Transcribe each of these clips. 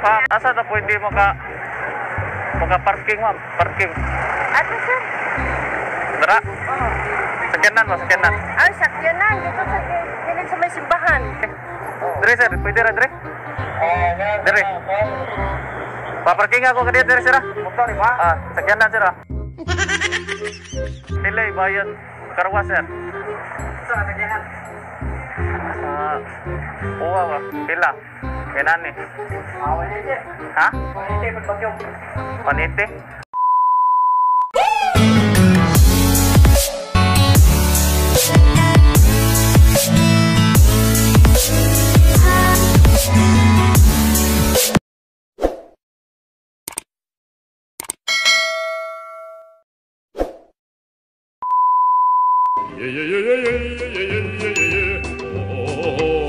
Pa, asa ta pwede mo ka parking, ma'am? Parking. Ato, sir. Dara. Sakyanan mo, sakyanan. Ay, sakyanan. Dito sa gilid sa may simbahan. Dre, sir, pwede ra dre? Dre. Paparking ako kadiya dre, sir. Motor ba? Ah, sakyanan, sir. Pilay bayad karwa, sir. Sa sakyanan. Ah, uwa ba? Pila. Kinani. Ah, 180. Ha? 180 pag bagyo. 180? Yeah, yeah, yeah, yeah, yeah, yeah, yeah, yeah, yeah. Oh, oh, oh.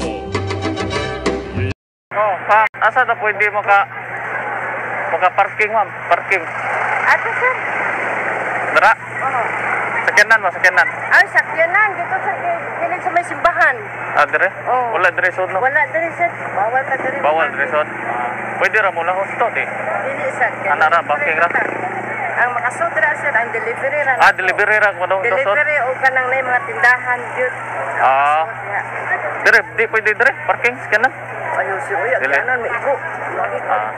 Oh, pa, asa ta pwede mo ka parking, ma'am? Parking. Ato, sir. Dara. Sakyanan mo, sakyanan. Ay, sakyanan. Dito sa gilid sa may simbahan. Ah, dre? Oo. Wala dre sud, no? Wala diri, sir. Bawal ka diri. Bawal dre sud. Pwede ra mo lang husto, di. Dili, sir. Ana ra, parking ra. Ang makasudra, sir, ang delivery ra. Ah, delivery ra mo daw sud. Delivery o kanang na mga tindahan gyud. Ah. Dre, di pwede dre parking sakyanan. Ayaw si Uya, Dili. kanan may igo. Ah.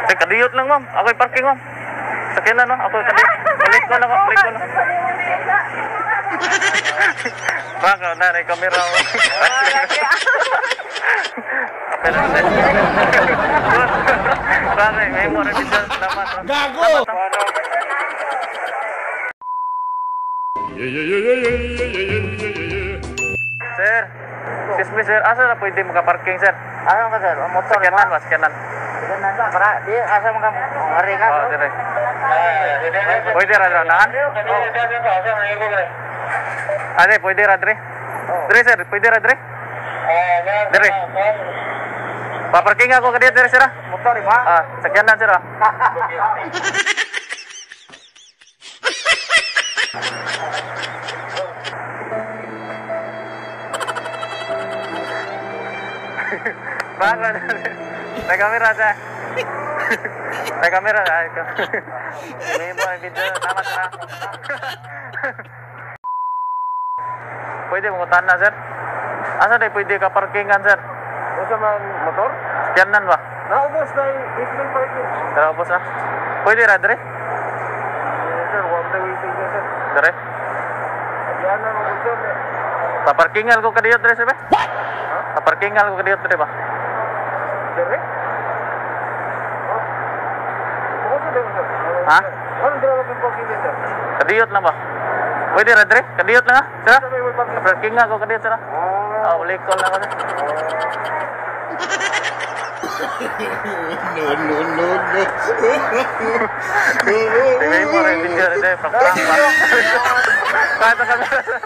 Teka, kadiyot lang, ma'am. Ako'y parking, ma'am. Sakyanan, no? Ako'y kadiyot. Balik ko lang, balik ko lang. Baka, na, may kamera. Apel na. Baka, may mo rin siya. Salamat. Gago! Yeah, yeah, yeah, yeah, yeah, yeah, yeah, yeah, yeah. Sir, excuse me, sir. Asa na pwede makaparking, sir? Asa ka, sir? Ang motor Sakyanan ba? Sakyanan. Sakyanan ba? Para di asa mo ka ngari ka. Oh, dire. Pwede ra dre naan? Ade, pwede ra dre. Dre, sir, pwede ra dre. Dre. Paparking ako kadiya dre, sir. Motor ba? Ah, sakyanan, sir. Baka may kamera sir. May kamera. May mo video. Tama, sir. Pwede mo na, sir. Asa day pwede ka parkingan, sir? Usa man motor? Sakyanan ba? Naubos na yung basement parking. Naubos na. Pwede ra dre? Sir, one day waiting ka, sir. Dre? Sakyanan mo, sir. Paparkingan ko kadiyo dre, sir ba? What? Paparkingan ko kadiyo dre ba? Dre? Ha? Ano dre ang parking sir? Kadiyot lang ba? Pwede ra dre? Kadiyot lang ha? Sir? Paparkingan ko kadiyot, sir. Ah, ulit call na ko, sir. No, no, no, no. Tingnan mo rin video rin, prank ba? Kahit sa kamera, sir.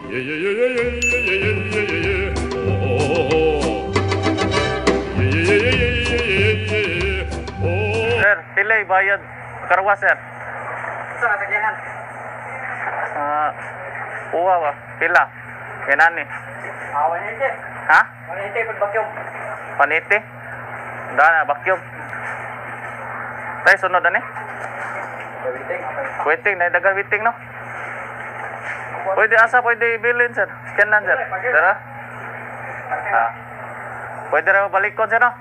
Yeah, yeah, yeah, yeah, yeah, yeah, yeah, yeah, yeah. Oh, oh, oh. Yeah, yeah, yeah, yeah, yeah, yeah, yeah, yeah. Oh. Sir, pilay bayad karwa, sir. Sa sakyanan. Ah, uwa ba? Pila. Kinani. Ah, 180. Ha? 180 pag bagyo. 180? Dana vacuum. Tay sunod ani? Waiting. Waiting na dagang waiting, no? Pwede asa pwede ibilin, sir. Scan lang, sir. Dara. Ah. Pwede ra balik ko, sir, no?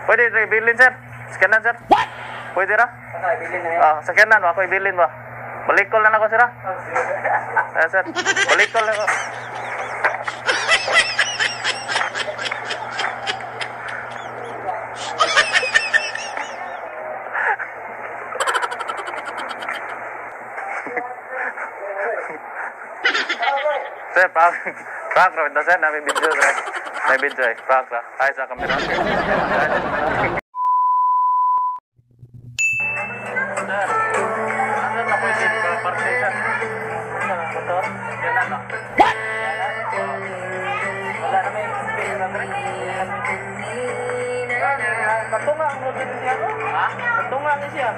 Pwede ra ibilin, sir. Scan lang, sir. What? Pwede ra? Ano ibilin na? Ah, sakyanan ako ibilin ba? Balik ko lang ako, sir. Ah, sir. Balik ko lang ako. Sir, prank. Prank ra ito, sir. May video, sir. May video, eh. Prank ra. Ay, sa kamera. Sir, ano na pwede ka-parking, sir? Motor? Yan na, no? What? Wala na may space na dre. Katunga ang road niya, no? Ha? Katunga ni siya.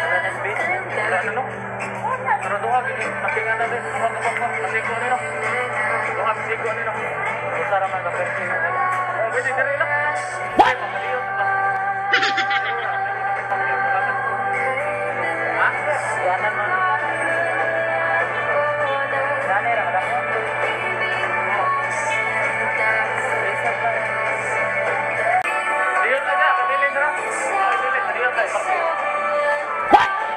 Wala na space? Wala na, no? Wala. Pakingan na din. Ako ko ko. Pasigo nino. Duha pasigo nino. Usa ra man ka perti. Oh, pwede diri lang. What? Ha? Yanan mo. Nanay ra ka. Diyon na siya, kabilin ra. Dili, diyon tayo, parking.